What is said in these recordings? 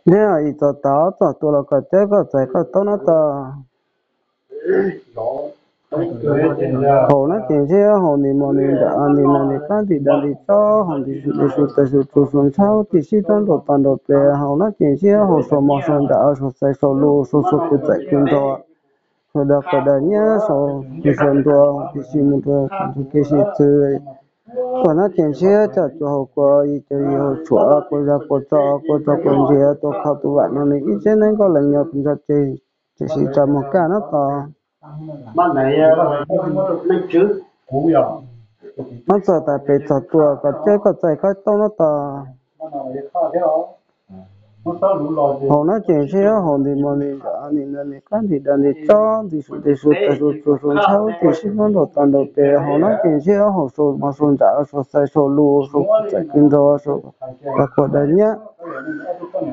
Ntsib yog ib txog tav ob txog tua los koj cawb koj txais koj taub nab tog. Haus nab ces ntsib haus nti mos nti nram nti nas nti qab nti da nti tsob haus nti su de su taw su tsu su ntshab tim sib rab nraud tog nraud pes haus nab ces ntsib haus sau mos sau ntsam sau xais sau lus sau sau kwv txais kwv nrog sau dag quas dag nyab sau kwv sau nruas tim sib mus rau tus kev sib txwv. Tuaj nab ces ntsib coj cuag haus kua yig cuag yig haus tshuam kua zag kua tso kua tso kua ntsia tua kho tus vam no nws ib tsev neeg nkauj leej nyob tus ntsog ces tseem sib tsa muag kaj nab tog. Ob txog tas pem txog tua koj cawb koj txais koj taub nab tog. Haus nab ces ntsib haus nti mos nti nram nti nas nti qab nti da nti tsob nti su de su taw su tsu su ntshab tim sib rab nraud tog nraud pes haus nab ces ntsib haus sau mos sau ntsam sau xais sau lus sau kwv txais kwv nrog sau dag quas dag nyab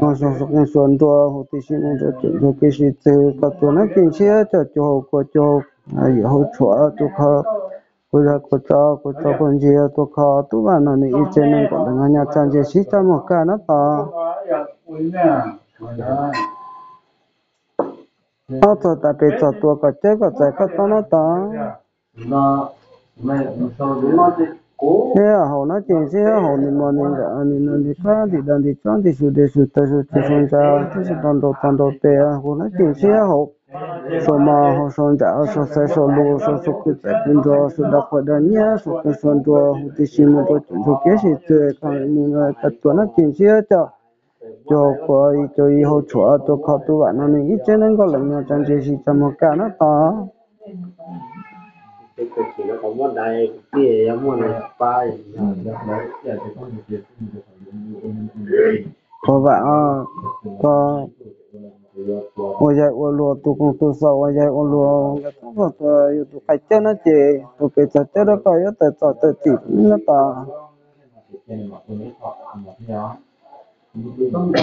haus sau sau qeej sau nruas haus tim sib mus rau tus ntsog kev sib txwv koj tua nab ces ntsib coj cuag haus kua cuag haus yig haus tshuam tua kho kua zag kua tso kua tso kua ntsia tua kho tus vam no nws ib tsev neeg nkauj leej nyob tsa ntses sib tsa muag kaj nab tog. Ob txog tas pem txog tua koj cawb koj txais koj taub nab tog. Ntsib haus nab ces ntsib haus nti mos nti nram nti nas nti qab nti da nti tsob nti su de su taw su tsu su ntsa tim sib rab nraud tog nraud pes haus nab ces ntsib haus sau mos haus sau ntsam sau xais sau lus sau sau kwv txais kwv nrog sau dag quas dag nyab sau qeej sau nruas haus tim sib mus rau tus ntsog kev sib txwv koj mus koj tua nab ces ntsib coj cuag haus kua yig cuag yig haus tshuam tua kho tus vam no nws ib tsev neeg nkauj leej nyob tsa ntses sib tsa muag kaj nab tog. Pog vam, koj ua yaig ua luag tu koog tu xaus ua yaig ua luag nkawd tub txog tua yus tus qaib cawb nab ces tus pem txog cawb rau koj yuav tawm txom tawm txim nab tog.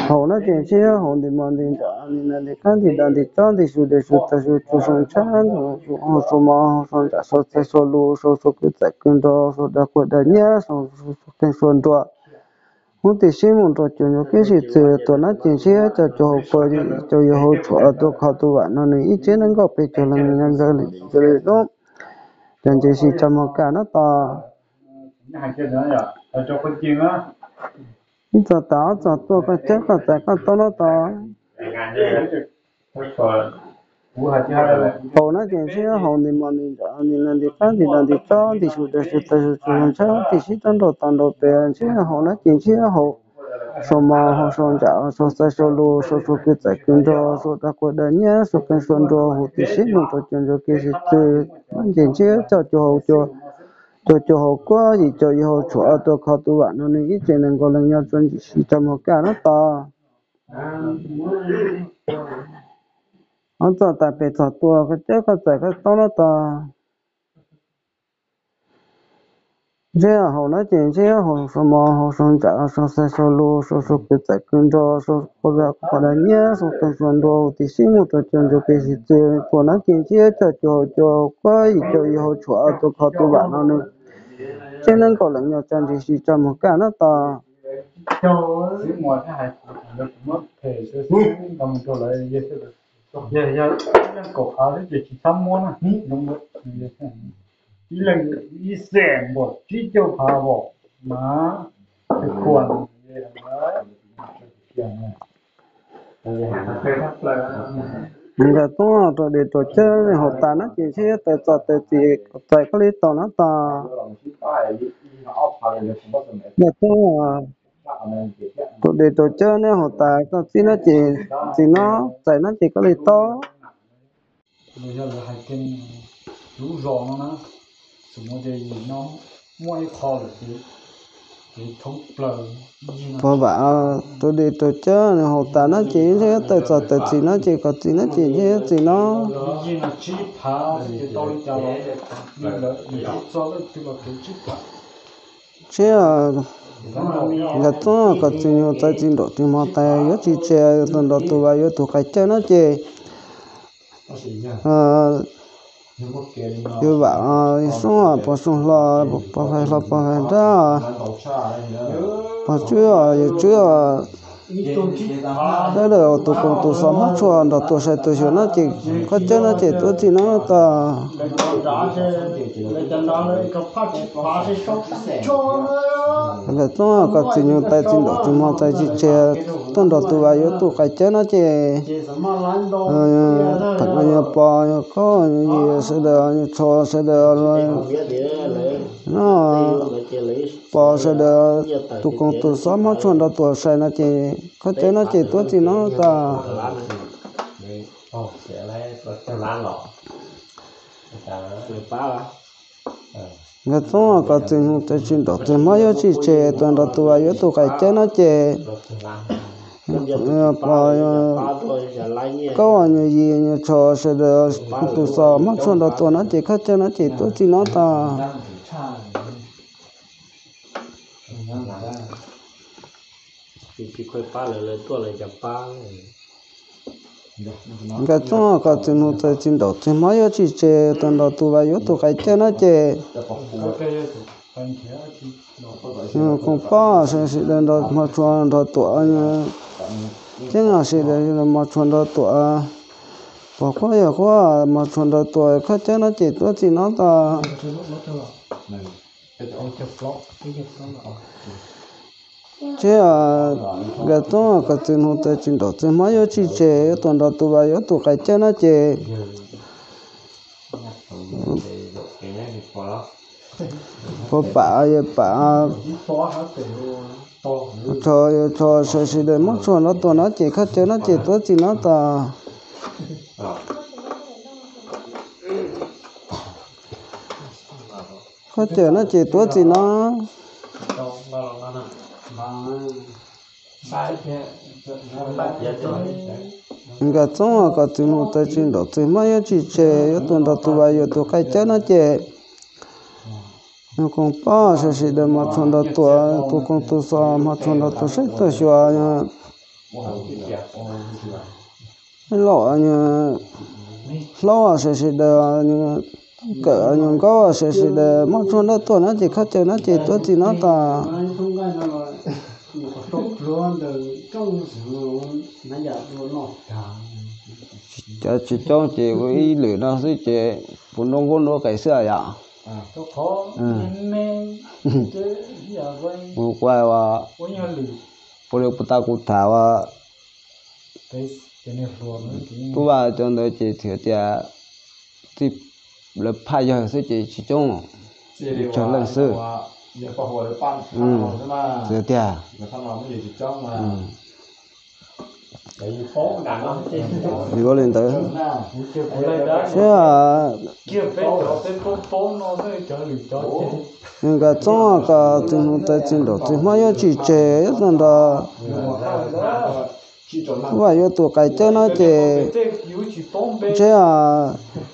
Haus nab ces ntsib haus nti mos nti nram nti nas nti qab nti da nti tsob nti su de su taw su tsu su ntshab haus sau mos haus sau ntsam sau xais sau lus sau sau kwv txais kwv nrog sau dag quas dag nyab sau sau qeej sau nruas hnub tim sib mus rau tus ntsog kev sib txwv tua nab ces ntsib coj cuag haus kua yig cuag yig haus tshuam tua kho tus vam no nws ib tsev neeg nkauj pes cuag leej nyob ntxawg li lub tsa ntses sib tsa muag kaj nab tog. Ib txog tas ob txog tua koj cawb koj txais koj taub nab tog. Haus nab ces ntsib haus nti mos nti nram nti nas nti qab nti da nti tsob nti su de su taw su tsu su ntshab tim sib rab nraud tog nraud pes ntsib haus nab ces ntsib haus sau mos haus sau ntsam sau xais sau lus sau sau kwv txais kwv nrog sau dag quas dag nyab sau qeej sau nruas haus tim sib mus rau tus ntsog kev sib txwv nab ces ntsib coj cuag haus cua cuag cuag haus kua yig cuag yig haus tshuam tua kho tus vam no nws ib tsev neeg nkauj leej nyob tsa ntses sib tsa muag kaj nab tog. Ob txog tas pem txog tua koj cawb koj txais koj taub nab tog. Ntsib haus nab ces ntsib haus sau mos haus sau ntsam sau xais sau lus sau sau kwv txais kwv nrog sau quas dag quas dag nyab sau qeej sau nruas haus tim sib mus rau tus ntsog kev sib txwv tua nab ces ntsib coj cuag haus cua kua yig cuag yig haus tshuam tua kho tus vam no nws tsev neeg nkauj leej nyob tsa ntses sib tsa muag kaj nab tog. Ib leeg ib xees npaum tsib caug phav vos mas. Nkawd tub rau dej rau cawb haus tas nab ces ntsib tawm txom tawm txim txais koj li tau nab tog. Nkawd tub rau dej rau cawb neb haus tas koj txib nab ces txim no, txais nab ces koj li tau. Pog vam rau dej rau cawb nws haus tas nab ces ntsib tawm txom tawm txim nab ces koj txib nab ces ntsib txim no. Ntsib nkawd txob koj txiv nyuag txais txiv nraum ris mos tas yuav tsis tseg tus nraum tus vas yuav tus qais cawb nab ces Yuav vam, soob pov soob hlo, pov fais hlo pov fais nrab, pov tswb yawg tswb, sawv daws tus koom tus xov hmab tshua nrog tuaj sai tuaj xyuas no ces koj cawm no ces tuav txim no tas. Nkawd txoob koj txiv nyuj tais txiv nraum txiv hmab tais txiv tseg tuaj nrog tus vam yuav tus qais cawm no ces pheem no yog pog yog kaub yog yig sawv daws yog tsho sawv daws no, pog sawv daws tus koom tus xov hmab tshua nrog tuaj sai no ces koj cawm no ces tuav txim no tas. Nkawd txoob koj txiv nyuj tais txiv nraum txiv hmab yuav tsis tseg tuaj nrog tus vam yuav tus qais cawm no ces pog kaub nyuag yig nyuag tsho sawv daws tus xov hmab tshua nrog tuaj no ces koj cawm no ces tuav txim no tas. Nkawd txoob koj txiv nyuj tais txiv nraum txiv hmab yuav tsis tseg tuaj nrog tus vam yuav tus qais cawm no ces koom pob sawv daws sawv daws nrog hmab tshua nrog tuaj, ceeb sawv daws hmab tshua nrog tuaj, pog quab yog quab hmab tshua nrog tuaj koj cawm no ces tuav txim no tas. Ces nkawd txoob koj txiv nyuj tais txiv nraum txiv hmab yuav tsis tseg yuav tuaj nrog tus vam yuav tus qais cawm no ces pog pam yawg pam tsho yawg tsho sawv daws sawv daws hmab tshua nrog tuaj no ces koj cawm no ces tuav txim no tas. Koj cawm no ces tuav txim no. Nkawd txoob koj txiv nyuj tais txiv nraum txiv hmab yuav tsis tseg yuav tuaj nrog tus vam yuav tus qais cawm no ces koom pob sawv daws sawv daws hmab tshua nrog tuaj, tus koom tus xov hmab tshua nrog tuaj saib tuaj xyuas. Laus hlob sawv daws sawv daws, kawm nyuag nkaub sawv daws sawv daws hmab tshua nrog tuaj no ces koj cawm no ces tuav txim no tas. Cov tsis coob ces ua ib lwm no xwb ces puas nruab nkuab nruab qes xwb yom. Mus qua ua, puas li puas tas kuv tham ua, tub Vaj cov ntawd ces txhia tias txij lawv phaj yawg xwb ces tsis coob, tsawg leej xwb. Txhia tias yuav li ntawd. Saib, nkawd txoob koj txiv nyuj tais txiv nraum txiv hmab yuav tsis tseg yuav tuaj nrog tub Vaj yuav tus qais cawm no ces ntshe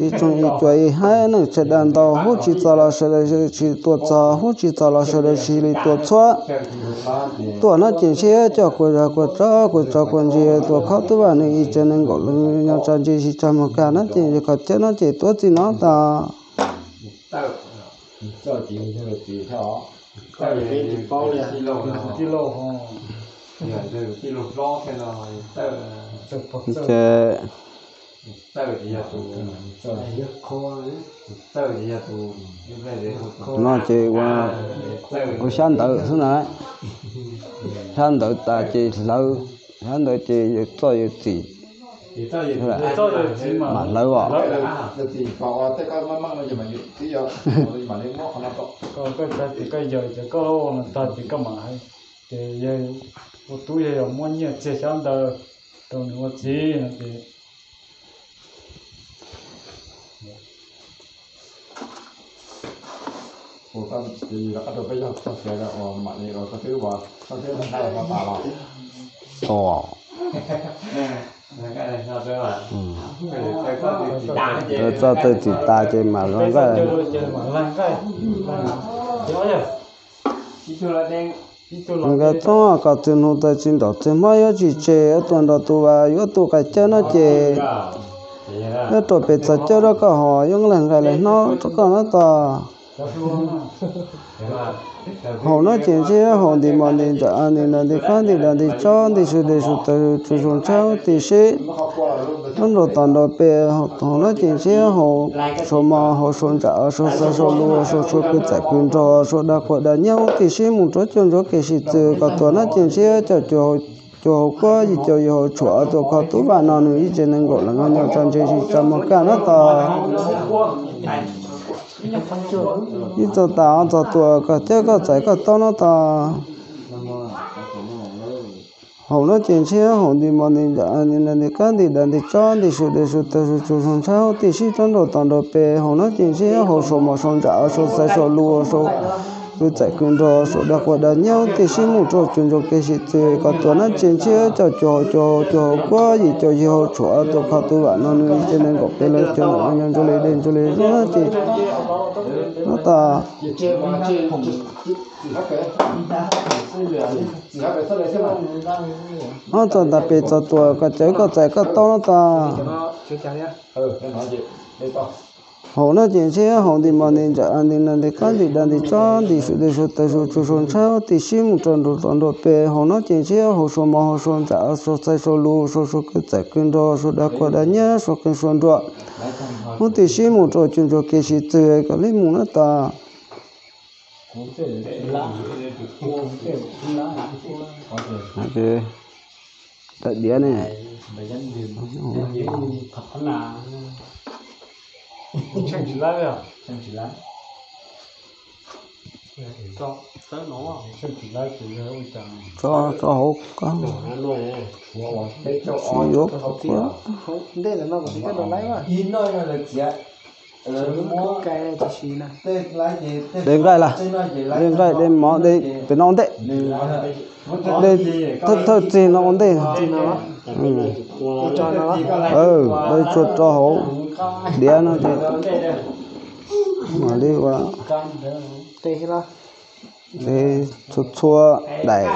ib tsoom ib cuam ib haiv neeg sawv daws ntau hub tsis txog los sawv daws sis tuaj txog, hub tsis txog los sawv daws sis li tuaj txhua. Tuaj no ces ntshe coj kuas zog kuas tsov kuas tsov kuas ntsis tuaj khob tub Vaj nws ib tsev neeg nkaum leej nyob tso ntsis sis tso mus kag no ces yog koj cawm no ces tuav txim no tas. Ces no ces ua, ua xyab ntawv xwb na, xyab ntawv tas ces hlawv, xyab ntawv ces yawg txoj yawg txim mam hlawv os. Ces yawg ua tub yawg yog muab nyiaj txiag xyab ntawv rau nws ua txiv no ces Txoj tawj txim tas ces mam los nqaij. Nkawd txoob koj txiv nyuj tais txiv nraum txiv hmab yuav tsis tseg yuav tuaj nrog tus Vaj yuav tus qais cawm no ces Nyob rau pem txog caij rau koj haus, yuav lees nqaij lees hnob rau koj nab tos. Haus nab ces ntshiab haus nti mos nti ntsam nti nra nti qab nti da nti tsob nti su de su taw su tsu su ntshab huv tib si. Rov nrau tom nrau pem, haus nab ces ntshiab haus saum mos haus saum ntsam haus saum xaiv saum lus haus saum sua kwv txawm kwv nrog saum dag quas dag nyab huv tib si mus rau cuag ntsuag kev sib txwv kom tuag nab ces ntshiab caum cuag hauv kuab yim caum yim hauv tshuam tua kho tub vam no nws ib tsev nees nkaum leej nyob tso ntse sib tsa mos kaj nab tos. Ib txog tas ob txog tuam koj cawb koj txais koj taub nab tos. Haus nab ces ntshiab haus nti mos nti ntsam nti nra nti qab nti da nti tsob nti su de su taw su tsu su ntshab huv tib si rov nrau tom nrau pem, haus nab ces ntshiab haus saum mos saum ntsam saum xaiv saum lus saum kwv txawm kwv nrog saum dag quas dag nyab huv tib si mus rau cuag ntsuag kev sib txwv kom tuag nab ces ntshiab caum cuag hauv cuag hauv cuag hauv kuab yim caum yim hauv tshuam tua kho tub vam no nws ib tsev nees nkaum peb leej caug nyob ntsuag li dej ntsuag li zog ces nab tos. Ob txog tas pem txog tuam koj cawb koj txais koj taub nab tos. Haus nab ces ntshiab haus nti mos nti ntsam nti nra nti qab nti da nti tsob nti su de su taw su tsu su ntshab huv tib si mus rau nrau tom nrau pem, haus nab ces ntshiab haus saum mos haus saum ntsam saum xaiv saum lus saum sua kwv txawm kwv nrog saum dag quas dag nyab saum qeej saum nruas huv tib si mus rau cuag ntsuag kev sib txwv kom li mus nab tos. Diav ne. Tso, tso hauv, yuav de nqaij lawm, de nqaij de mov de pem no ua ntej, de thawj txig no ua ntej. De tsuag rau hauv diav no ces mam li ua, de txhua txhua daim.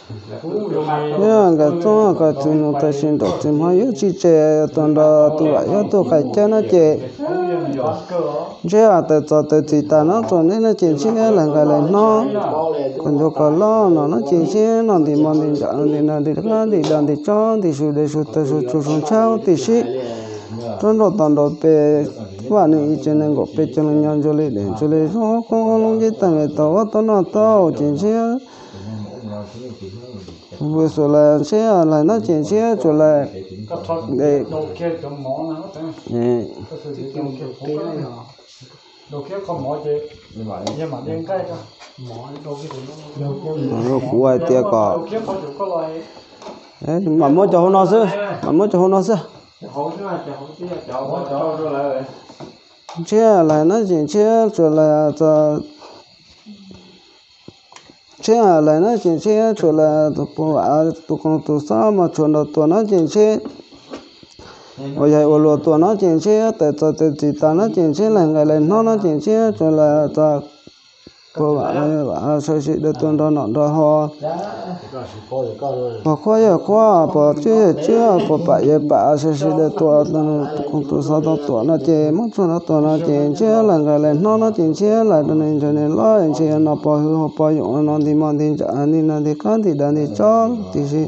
Yog nkawd txob kom txwv mus tam sim nraum txwv hmo yuav tsis tseg, tuaj nrog tus vam yuav tuaj qhais cawb no ces ntshiab tawm txog tawm txim tas no rau nej no ces ntshiab lees nqaij lees hnob kom ncua kom loj no no ces ntshiab noj nti mov nti ntsam nti nra nti qab nti da nti tsob nti su de su taw su tsu su ntshab huv tib si rov nrau tom nrau pem, vam nws ib tsev nees nkaum peb caug leej nyob ntsuag li dej ntsuag li zog, qoob lub ncev taw tau ua tau noj tau ces ntshiab Vwm xus lais ntshiab lais no ces ntshiab tsuas lais de kuv hais tias kom mam muab cov hauv no xwb, mam muab cov hauv no xwb. Ntshiab lais no ces ntshiab tsuas lais, ntshiab lais no ces ntshiab tsuas lais tus pua vam tus koos tus xob mos tshuam nrog tuam no ces ntshiab uas yog ua luag tuam no ces ntshiab tawm txog tawm txim tas no ces ntshiab lais nqaij lais hnob no ces ntshiab tsuas lais txog pua vam sawv sib daws tuaj nrog nom nrog ho, pog qhuab yawg qhuab, pog tswb yawg tswb, pog pam yawg pam sawv sib daws tuaj, tus koos tus xob tau tuam no ces muab tshuam nrog tuam no ces ntshiab lais nqaij lais hnob no ces ntshiab lais rau nws ntseeg nws loj ntshe no pog hwv hauv pog yoom no nti mov nti ntsam nti nra nti qab nti da nti tsob tib si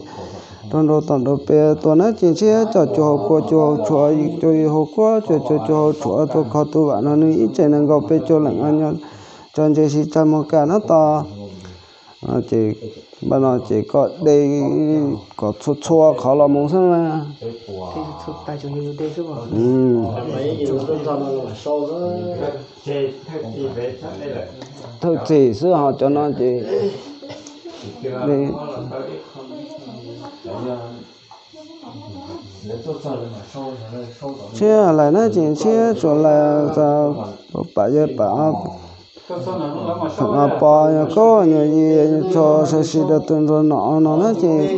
rau nrau tom nrau pem tuam no ces ntshiab caum cuag hauv kua cuag hauv tshuam yim cuag yim hauv kuab cuag cuag cuag hauv tshuam tua kho tus vam no nws ib tsev nees nkaum peb caug leej nyob tso ntse sib tsag mus kam no tos. Ces npaj no ces koj de kom txhua txhua qhov los mus xwb na. Thawj txim xwb ho cov no ces ntshiab lais no ces ntshiab tsuas lais pam yawg pam Pheem a pos yog koj nyuag yim nyuag tsho sawv tsis daws tus nraug nom no na ces,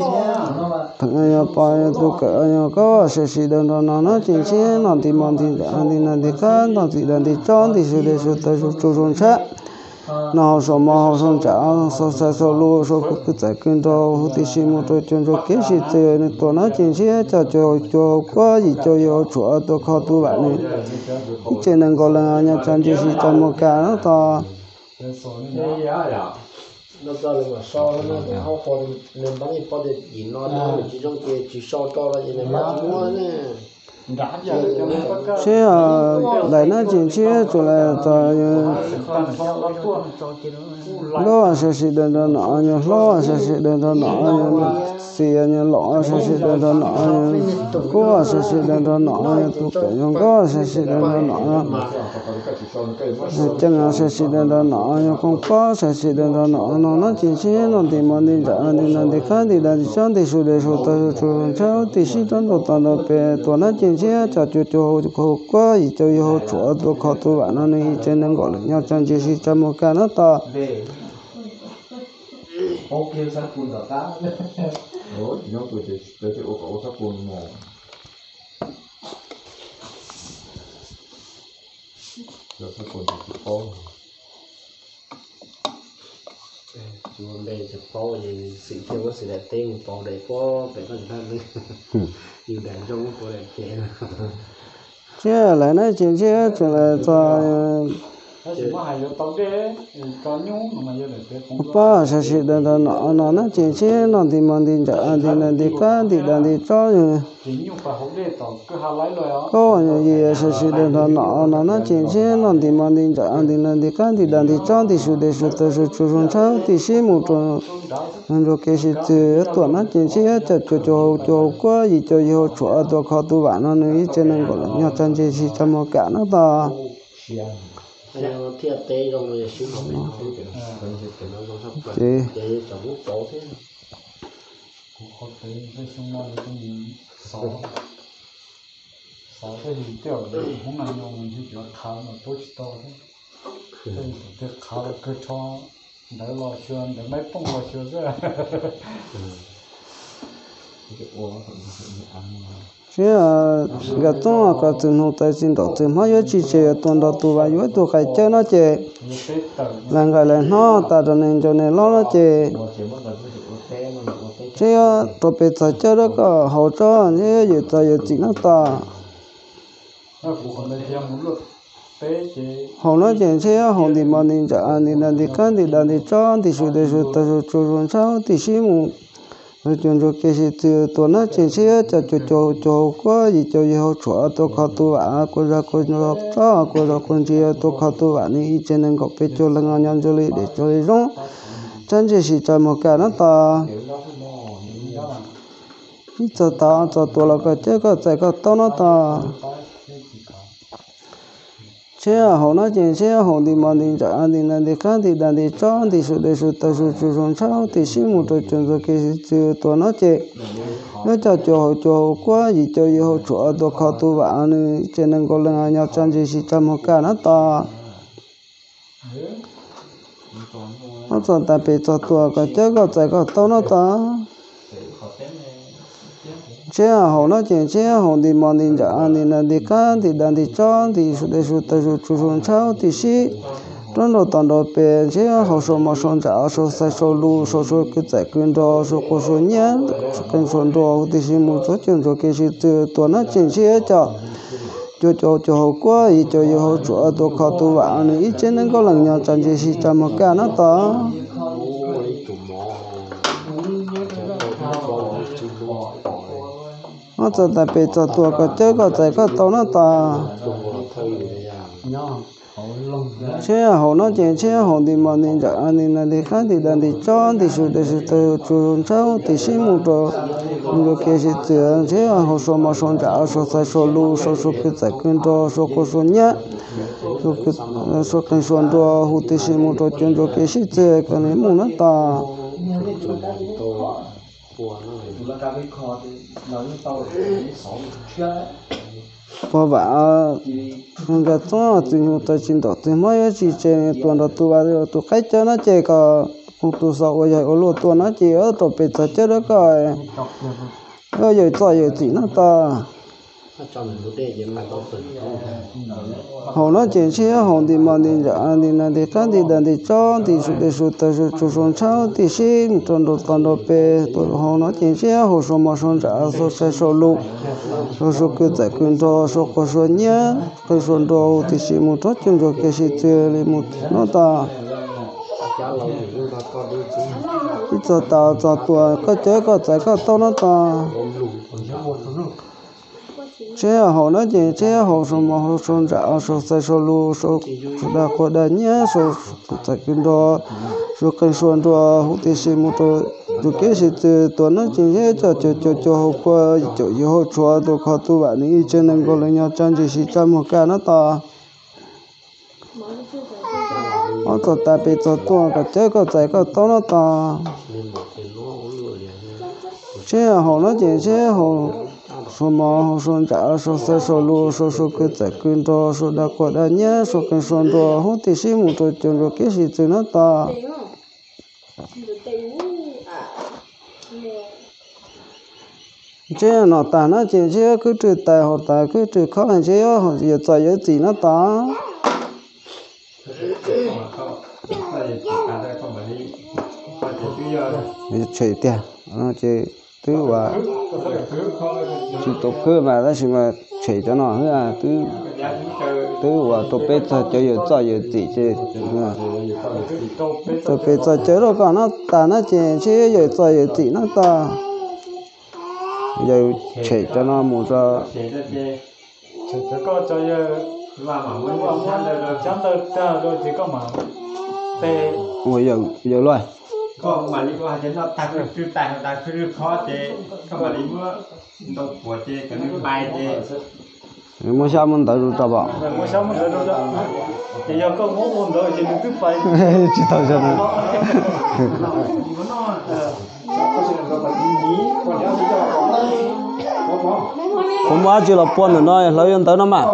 pheem a yog pos yog tus kawm yog koj sawv tsis daws nraug nom na ces ntshiab noj nti mos nti ntsam nti nas nti qab noj nti dag nti tsob nti su dej su taw su tsu su ntshab, noj hauv saum mos hauv saum ntsam xaus xaiv xaus lus saum kwv txawv kwv nraug huv tib si mus rau cuag ntsuag kev sib tw nws tuaj na ces ntshiab coj cuag hauv cuag hauv kuab yim cuag yim hauv tshuam tuaj kho tus vam nws ib tsev nees nkaum leej nyob tsa ntse sib tsa mus kam na tos. Ntshiab lawm na ces ntshiab tsuas lawm tos. Hlob sawv tsis daws nraug nom, yog hlob sawv tsis daws nraug nom, yog xis yog laus sawv tsis daws nraug nom, yog kub sawv tsis daws nraug nom, yog tus kawm yog nkauj sawv tsis daws nraug nom, ceeb sawv tsis daws nraug nom, yog koob pob sawv tsis daws nraug nom no na ces ntshiab noj nti mos nti ntsam nti nas nti qab nti dag nti tsob nti su dej su taw su tsu su ntshab tib sib rov nrau tau nrau pem tuaj na ces ntshiab coj cuag cuag hauv kuab yim cuag yim hauv tshuam tuaj kho tus vam no nws ib tsev nees nkaum leej nyob tsa ntse sib tsa mus kam na tos. Tsis ua npe tsis paub, xwm txheej muab xwm daim teb mus pauv daim puag pem koj tsis thaj lwj, yus daim zoo muab pauv daim pem. Ntshiab lawm na ces ntshiab tsuas lawm tos. Pob sawv tsis daws nraug nom no na ces ntshiab noj nti mos nti ntsam nti nas nti qab nti dag nti tsob. Kub yim sawv tsis daws nraug nom no na ces ntshiab noj nti mos nti ntsam nti nas nti qab nti dag nti tsob nti su dej su taw su tsu su ntshab tib sib mus rau ntsuag kev sib tw tuaj na ces ntshiab coj cuag cuag hauv cuag hauv kuab yim cuag yim hauv tshuam tuaj kho tus vam no nws ib tsev nees nkaum leej nyob tsa ntse sib tsa mus kam na tos. Ces kuv qhov pem tej xyoo no yus tej xov, xov tej yus tej hoob no yus cov khav mas pub tsis tau thiab. Tej yus tej khav los kawg tsho ntawd los xyuas ntawd maib pooj los xyuas xwb. Tsis nkag tub kom txwm hnub tawm txwm nraum txwm hmab yuav tsis tseg yuav tuaj nrog tus vam yuav ib tug qais cawb no ces lawv nqaim lawv hnob tas rau neeg ncau neeg lob no ces ntshe rau pem txog cawb rau kom haus tsob ntshe yuav txog yuav txim no tos. Haus no ces ntshe haus nti mos nti ntsam nti nas nti qab nti dag nti tsob nti su dej su taw su tsu su ntshab tib sib mus rau cuag ntsuag kev sib tw tuaj na ces ntshe coj cuag cuag hauv cuag hauv kuab yim cuag yim hauv tshuam tuaj kho tus vam kuj zog kuj tsob kuj zog kuj ntsia tuaj kho tus vam nws ib tsev nees nkaum peb caug leej nyob ntsuag li dej tsuag li zoo tsa ntse sib tsa mus kam na tos. Ib txog tav txog tuaj los koj cawb koj txais koj taub no tos. Ntshe haus no ces ntshe haus nti mos nti ntsam nti nas nti qab nti dag nti tsob nti su dej su taw su tsu su ntshab tib sib mus rau cuag ntsuag kev sib tw tuaj no ces nyob coj cuag hauv cuag hauv kuab yim cuag yim hauv tshuam tuaj kho tus vam nws ib tsev nees nkaum leej nyob tsa ntse sib tsa mus kam na tos. Ob txog tas pem txog tuaj koj cawb koj txais koj taub no tos. Ntshe haus no ces ntshe haus nti mos nti ntsam nti nas nti qab nti dag nti tsob nti su dej su taw su tsu su ntshab tib sib rov nrau tau nrau pem ntshe haus saum mos saum ntsam saum xaiv saum lus saum saum kwv txawm kwv nraug saum quav saum nyiaj saum qeej saum nruas huv tib sib mus rau cuag ntsuag kev sib tw tuaj na ces ntshe coj cuag cuag hauv kuab yim cuag yim hauv tshuam tuaj kho tus vam nws ib tsev nees nkaum leej nyob tsa ntse sib tsa mus kam na tos. Ob txog tas pem txog tuaj koj cawb koj txais koj taub no tos. Ntshe haus no ces ntshe haus nti mos nti ntsam nti nas nti qab nti dag nti tsob nti su dej su taw tsu ntshab tib sib mus rau ntsuag kev sib tw ntshe haus saum mos saum ntsam saum xaiv saum lus saum saum kwv txawm kwv nraug saum quav saum nyiaj saum qeej saum nruas huv tib sib mus rau cuag ntsuag kev sib tw kom nws mus na tos. Pog Vam, Nkaj Txoob, Txiv Hnyuv tawv tsis ntaus, Txiv Hmoob yuav tsis tseg, tuaj nrog tus Vam, tus qaib cawv no ces kom tus xaus ua yaig ua luaj tuaj no ces rau pem txog cawv rau koj, yog yawm txoj yawm txim no tas. Haus no ces ntshe haus nti mos nti ntsam nti nas nti qab nti dag nti tsob nti su dej su taws su tsuag su ntshab tib si mus rau nraum tod nraum pem. Tus haus no ces ntshe haus sau mos sau ntsam sau xaiv sau lus, sau sau kwv txawm kwv nrog, sau quas sau nyiab, qee sau nrog huv tib si mus rau cov ntsuag kev sib tw li mus no tas. Ib txog tas txog tuaj koj cawv koj txaiv koj taub no tas. Ntshe haus no ces ntshe haus sau mos haus sau ntsam sau xaiv sau lus, sau dag quas dag nyiab, sau kwv txawm kwv nrog, sau qee sau nrog huv tib si mus rau ntsuag kev sib tw tuaj no ces ntshe coj cov cov cov haus kua caum yus haus tshuav tus kho tus Vam nws ib tsev neeg nkaus lawv nyob tsab ntsis sib tsab muag kaj no tas. Ob txog tas pem txog tuaj koj cawv koj txaiv koj taub no tas. Ntshe haus no ces ntshe haus sau mos haus sau ntsam sau xaiv sau lus, sau sau kwv txawm kwv nrog, sau dag quas dag nyiab, sau qee sau nrog huv tib si mus rau cov ntsuag kev sib tw no tas. Ntshe no tas no ces ntshe khwb rwg tais haus tas khwb rwg khob ntshe yawm txoj yawm txim no tas. Tshem tiag, ces twb ua tsis tau khwb mas tab sis mas tshem cov no xwb, twb ua rau peb txog cov yawm txoj yawm txim ces rau peb txog cawv rau koj no tas no ces ntshe yawm txoj yawm txim no tas. Yawm tshem cov no mus rau ua yawm luaj. Muab xyab muab ntawv rau rau pom. Tsis tau xyab na. Kuv muab dab tsi los pua ntawm no hlawv yuav ntawv no mas.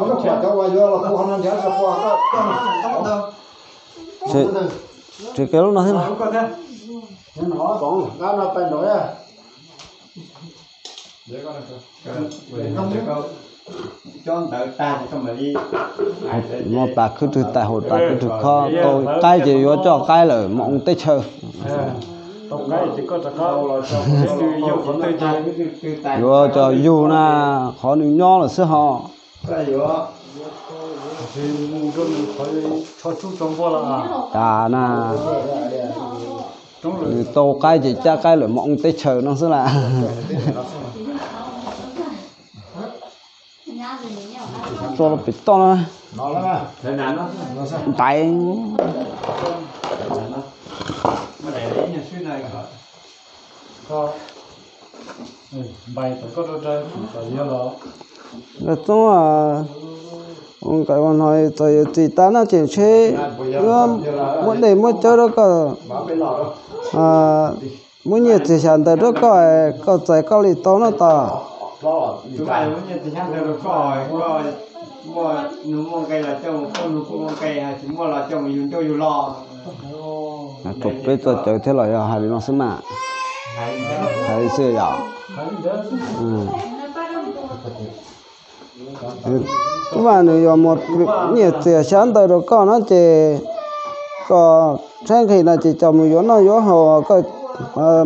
Tsis qe lub no thiab. No tas khwb rwg tais haus tas khwb rwg khob tau qaib ces yuav coj qaib lawm mus oo teb chaws. Yuav coj yug na, qhov nws nyob lawm xwb ho. Cas na, nws tau qaib ces cab qaib lawm mus oo teb chaws no xwb las. Tso pem toj na. Ntais. Nkawd txoob, ua nkawd ua no txawm yuav txim tas no ces ntshe muab dej muab cawv rau koj, muab nyiaj txiag xyav ntawv rau koj, koj txais koj li tau no tas. Rau peb txoj cawv thiab los yog hais li no xwb mas. Hais li xwb yom. Tub mas nws yuav muab nyiaj txiag xyav ntawv rau koj no ces koj tshaib nqhis no ces coj mus yuav noj yuav haus, koj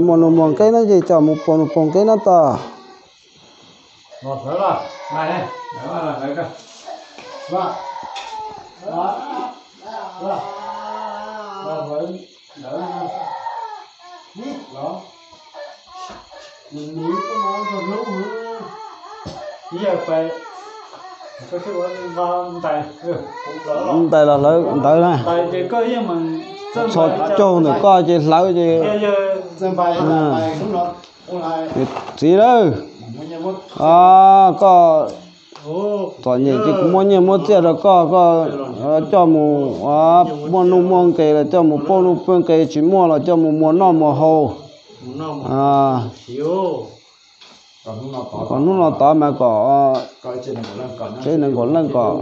muaj nuj muaj nqe no ces coj mus pauj nuj pauj nqe no tas. Ntais los hlawv ntawv na. Txhos caug ntawm koj ces hlawv ces. Txiv lawm, koj txom nyem ces kuv muab nyiaj muab txiaj rau koj, koj coj mus muaj nuj muaj nqe los coj mus pauj nuj pauj nqe, tsis muaj los coj mus muas noj muas haus. Kom hnub no tod mas kom tsev nees nkaum leej kom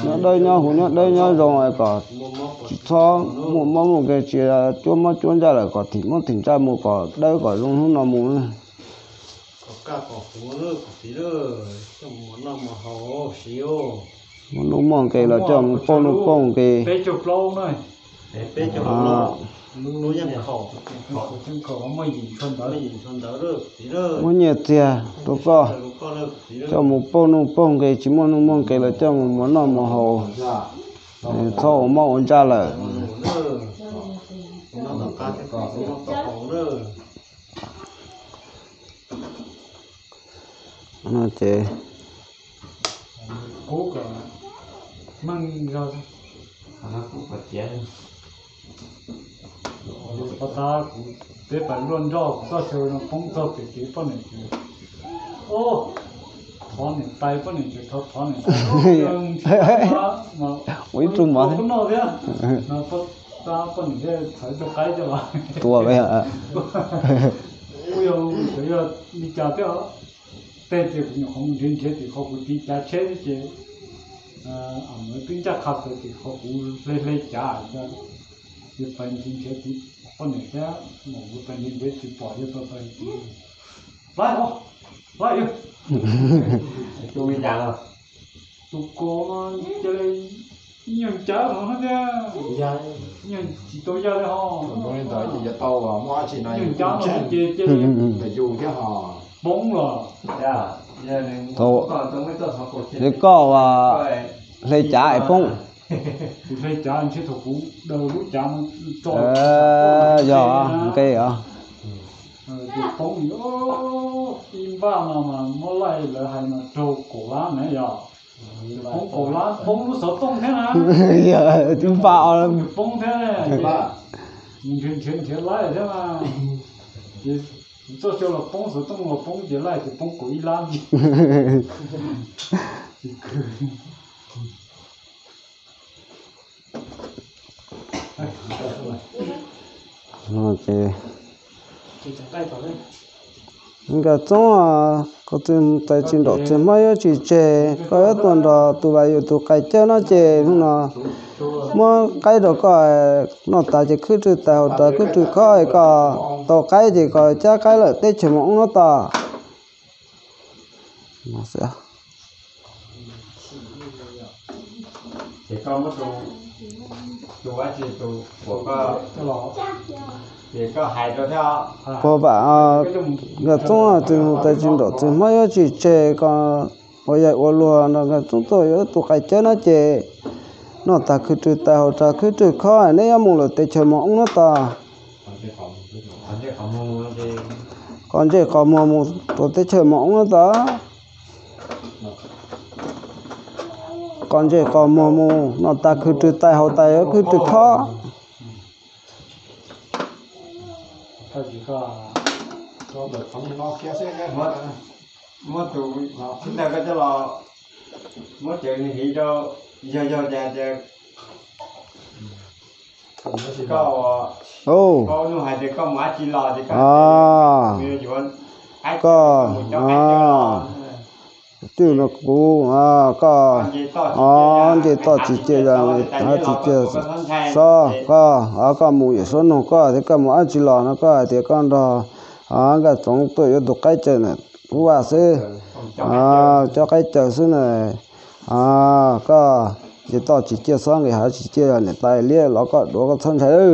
nyob dawb nyob huv nyob dawb nyob zoo es kom tsis txhob muaj mob muaj nkeeg, tsis cuab mob cuab ntsaj lawm kom thim mob thim ntsaj mus kom dawb kom zoo hnub no mus. Muaj nuj muaj nqis los coj mus pauj nuj pauj nqis. Muab nyiaj txiag rau koj, coj mus pauj nuj pauj nqis, tsis muaj nuj muaj nqis los coj mus muas noj muas haus, txhob ua mob ua ntsaj lawm. No ces pov tab kuv peb pas luaj nroj kuv txoj xyoo no poob txog pem kev poj niam ces, o, thov niam tais poj niam ces thov thov niam tais ua ib tug mov noj thiab no, pov tab poj niam thiaj txhawv tus qaib coj los tua. Kuj yog xyov yog li cas thiab, tej ces kuv nyuam qhuav mus nrhiav nrhiav tim qhov kuv tiv cav tsheb xwb ces twb ncaj qha tawm tim qhov kuv hle hle cav ces pais nrhiav nrhiav tim poj niam thiab, kuv pais nrhiav nrhiav tsis pom yog tau tau. Laib os, laib os. Tus ko cia li ib nyuag ncawv no thiab, ib nyuag tsis tau yaj li ho. Ib nyuag ncawv no ces cia li poob los. Thaum es koj hle cav es poob. Kuv hle cav ntshe thaum kuv daws lub cav no tso, yog nqe os. Ces poob, ib npaj no mas muab laij lawv hais mas raug kaum lab na yog. Poob kaum lab, poob lub xov tooj thiab na. Ib npaj poob thiab. Nrhiav nrhiav laij thiab mas, ces txoj xyoo los poob xov tooj los poob ces laij ces poob kaum ib lab. Nkawd Txoob, koj tais tsis nraum txiag hmab yuav tsis tseg, koj yuav tuaj nrog tus Vam Yus tus qais cawb no ces hnub no muab qaib rau koj noj tas ces khwb rwg tais haus rais khwb rwg khob, koj tau qaib ces koj cab qaib lawm teb chaws mus ub no tod. Puag Vam, Nkawd Txoob, tus tais tsis nraum txiag hmab yuav tsis tseg, koj ua yaig ua luag nrog Nkawd Txoob tuaj yuav tus qais cawb no ces noj tas khwv rwg tais haus rais khwv rwg khob, neb yuav mus lawm teb chaws mus ub no tod. Koj ntsej qos muag mus rau teb chaws mus ub no tod. Koj ntsej qos muag mus noj tas khwv rwg tais haus rais khwv rwg khob. Muab tus ntawd koj coj los muab cawv nws hiv rau, yog yog cas ces koj, koj nug hais tias koj mus dab tsi los ces koj, koj, twb no kuv, koj, nce toj tsis ciaj, tsis ciaj xob koj, koj mus yawm suab nug koj thiab koj mus dab tsi los no koj hais tias koj nrog Nkaj Txoov tuaj yuav tus qaib cawv na, kuv vaj xwb, cov qaib cawv xwb na. Koj nce toj tsis ciaj xob nqis hav tsis ciaj niam tais liab los koj duav koj txhob ntshai.